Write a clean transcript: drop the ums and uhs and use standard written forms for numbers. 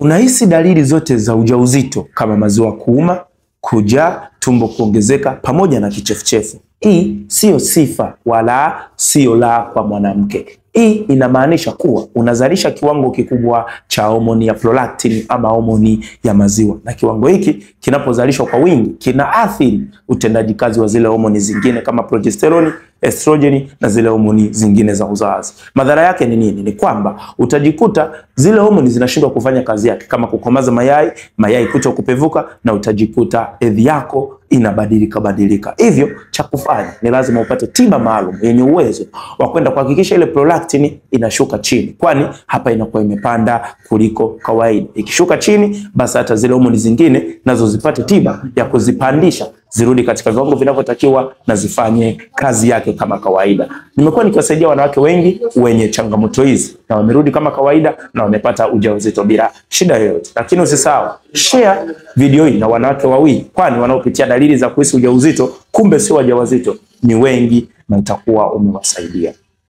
Unahisi dalili zote za ujauzito kama maziwa kuuma, kujaa, tumbo kuongezeka pamoja na kichefuchefu. Hii siyo sifa wala siyo la kwa mwanamke. Hii inamaanisha kuwa unazalisha kiwango kikubwa cha homoni ya prolactin ama homoni ya maziwa, na kiwango hiki kinapozalishwa kwa wingi kinaathiri utendaji kazi wa zile homoni zingine kama progesterone, estrogeni na zile homoni zingine za uzazi. Madhara yake ni nini? Ni kwamba utajikuta zile homoni zinashindwa kufanya kazi yake kama kukomaza mayai, mayai kuto kupevuka, na utajikuta hedhi yako inabadilika badilika. Hivyo cha kufanya ni lazima upate tiba maalum yenye uwezo wa kwenda kuhakikisha ile prolactin inashuka chini, kwani hapa inakuwa imepanda kuliko kawaida. Ikishuka chini, basi hata zile homoni zingine nazo zipate tiba ya kuzipandisha zirudi katika viwango vinavyotakiwa na zifanye kazi yake kama kawaida. Nimekuwa nikiwasaidia wanawake wengi wenye changamoto hizi na wamerudi kama kawaida na wamepata ujauzito bila shida yoyote. Lakini usisahau share video hii na wanawake wawili, kwani wanaopitia dalili za kuhisi ujauzito kumbe sio wajawazito ni wengi, na utakuwa umewasaidia.